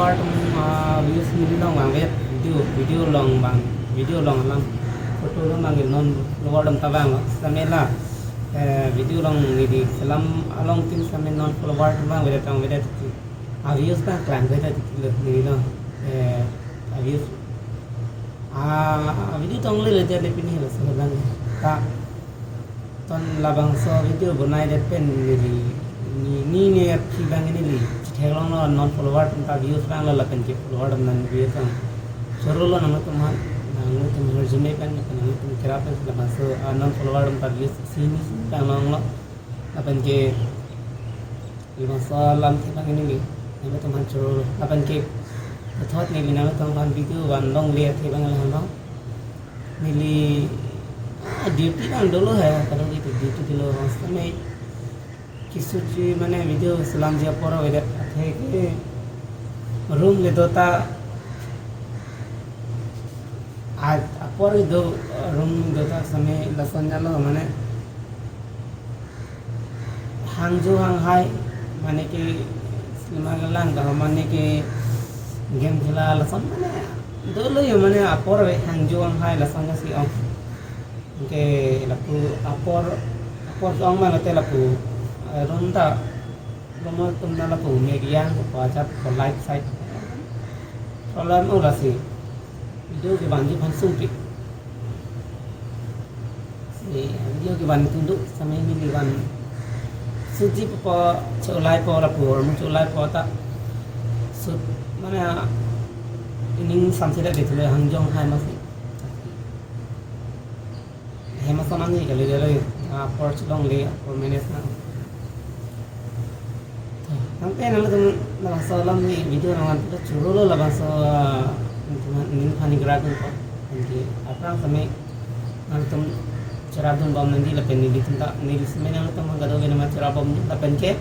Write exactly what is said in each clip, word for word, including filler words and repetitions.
Atum, ah, views neli along vangvedet, video, video along vang, video along alam, photo along vang, non follower atum ta vanglo. Samela, eh, video along neli selam along tin same non follower atum vangvedet, vangvedet. Ah, views ta klangvedet lo neli along, eh, ah, views. Ah, video tong le le dia le pini lo selang ta. Ton labangso video bonai det pen neli, ne, ne, ne aphi abang neli chetheklonglo, non follower atum ta views vanglo lapen ke follower atum ta views vang. Chorolo nangtum aphan, nangtum resume pen, nangtum kerap pen labangso, ah, non follower atum ta views isi hini si vang longlo. Lapen ke labangso alamthe abang neli nangtum aphan chorolo. Lapen ke puthot neli nangtum aphan video van longle athe abang lahenlo. Neli, ah, duty abang dolo he, kadokave duty dolo, hostel me kisuji mane video selamji apor avedet, athe ke room le do ta, a-, apor do, room do ta same lason jalo mane hangjo hanghai, mane ke cinema kelang ta, mane ke game khela lason mane dolo yo, mane apor ave, hangjo hanghai lason jasi ong. Ke lapu apor, apor ong ma lote lapu, eh, room ta, room atum ta lapu me riang ko pa chat ko light side. Problem ula si. Video kevanji aphan sumpik. Si video kevan tunduk same neli van shoot ji po, cholai po lapu, room cholai po ta shoot mane, ah, ining samsida de thule hangjo hanghai masi. Hem ason nangji kali kali, ah, apor chelongle, apor manage nang. Tangte nangtum labangso alam ne video nangvan chorolo labangso, ah, nangtum aphan neli grab dun po. Anke aphrang same nangtum cherap dun bom nangji lapen nelitum ta, neli same nangtum kadokave nama cherap bom lapen ke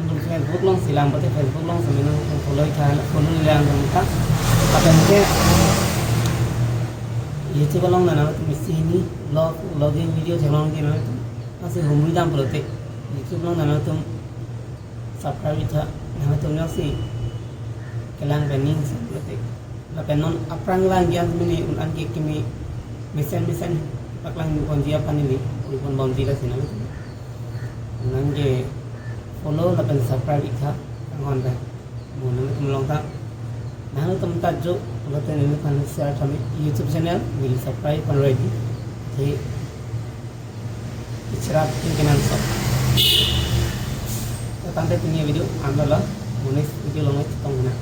nangtum Facebook along si lang pute Facebook along same nangtum follow tha, follow lang nangtum ta. Lapen ke YouTube along nangtum isi hini vlog, vlogging video theklongji nangtum. Lasi humri dam pulote YouTube along nangtum subscribe tha, nangtum jongsi kelang pen ning si pulote. Lapen non aphrang lang yang mini un an ke kimi mesen mesen paklang ponji aphan neli uri pon bomji lasi nangtum. Nangke follow lapen subscribe ik tha, kanghon pen. Mo nangtum along ta, nangtum ta jo, pulote neli aphan share kami YouTube channel, neli subscribe pan ready. Athe cherap pen kenangsot. To tangte pini video anlo, mo next video along chetong na.